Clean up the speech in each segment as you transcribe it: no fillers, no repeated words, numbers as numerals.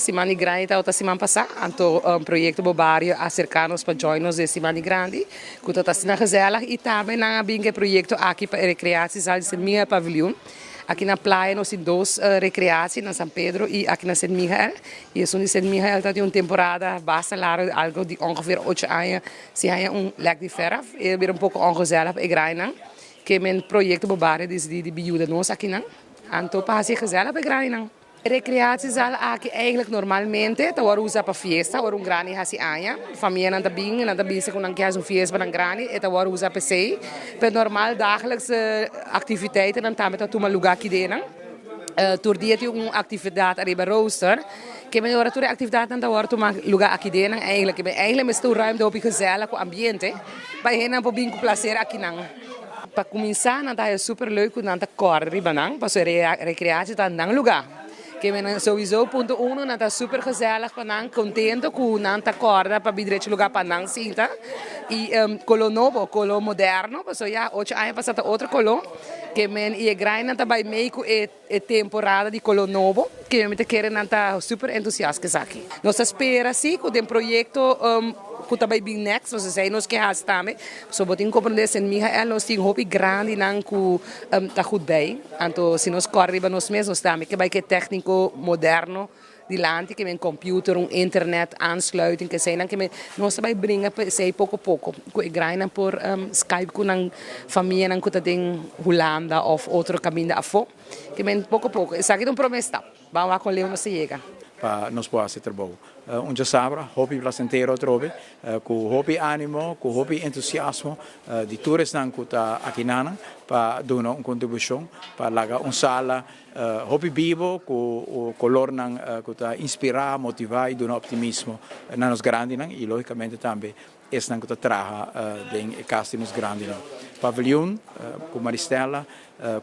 Siman di Grandi tabata siman pasá, anto Proyekto Bo Bario a aserká nos pa join nos den Siman di Grandi, ku ta asina gezellig i tambe nan a bin ku e proyekto aki pa e rekreatiezaal di Sint Michael Paviljoen. Aki na playa nos tin dos rekreatie, na San Pedro i aki na Sint Michael. I esun di Sint Michael ta tin un temporada basta largu, algu di ongeveer ocho aña sin haña un lèk di verf. E a bira un poko ongezellig pa e grainan. Ke men Proyekto Bo Bario disidí di bin yuda nos akinan, anto pa hasi e gezellig pa e grainan. E recreatiezaal aki eigenlijk normalmente ta wòrdu usa pa fiesta, ora un grandi hasi aña, famianan ta bin, nan ta bisa ku nan ke hasi un fiesta pa nan grandi, e ta wòrdu usa p'esei. Pero normal dagelijkse activiteitennan tambe ta tuma luga aki den nan. Tur dia tin un actividad ariba rooster. Ke men ora tur e actividadnan ta wòrdu tuma luga aki den nan eigenlijk. Ke men eigenlijk mester un ruimte hopi gezellig ku ambiente pa e hendenan por bin ku placer akinan. Pa kuminsá nan ta haña super leuk ku nan ta kòrda riba nan pasobra e rekreatie ta nan lugá. Ke men souiso punto uno nan ta super gezellig pa nan kontento ku nan ta kòrda pa bin drechi lugá pa nan sinta i koló nobo koló moderno pasobra ya ocho aña pasá ta otro koló ke men i e grainan ta bai mei ku e E temporada di koló nobo ke mi ta kere nan ta super entusiast ku esaki. Nos ta spera si ku den proyekto ku ta bai bin next, nos esei nos ke hasi tambe. So bo tin komprende Sint Michael nos tin hopi grandinan ku ta goed bij. Anto si nos kòrda riba nos mes nos tambe ke bai ku e tèkniko moderno dilanti ke men computer, un internet aansluiting ke eseinan ke men nos ta bai bringa pa esei poko poko ku e grainan por skype ku nan famianan ku ta den Hulanda of otro kaminda afó ke men poko poko esaki ta un prome stap ban wak kon leu nos ta yega. Pa nos por hasi trabou. Un djasabra hopi placentero atrobe ku hopi animo ku hopi entusiasmo di tur esnan ku ta akinanan pa duna un kontribushon pa laga un sala Hopi bibo ku kolornan ku ta inspirá, motivá i duna optimismo na nos grandinan i lógikamente tambe esnan ku ta traha den e kas di nos grandinan. Paviljoen ku Maristella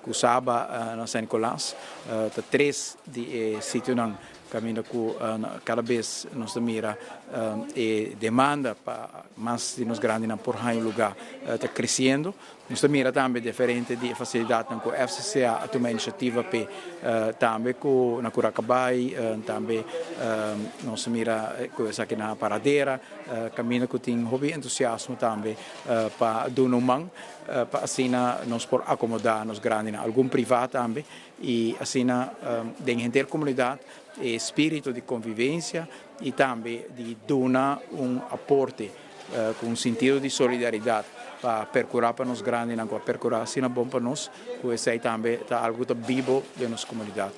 ku Saba na San Nicolas ta tres di e sitionan kaminda ku kada bes nos ta mira e demanda pa mas di nos grandinan por haña un lugá ta kresiendo. Nos ta mira tambe diferente di e facilidadnan cu FCCA a tuma iniciativa p'e, tambe cu na Curacabai, tambe nos ta mira cu esaki na Paradera, caminda cu tin hopi entusiasmo tambe pa duna un man pa asina nos por acomoda nos grandinan, algun priva tambe, y asina den henter comunidad e spirito di convivencia y tambe di duna un aporte. Ku un sintido di solidaridat pa perkurá pa nos grandinan ku a perkurá asina bon pa nos, ku esei tambe ta algu ku ta bibo den nos komunidat.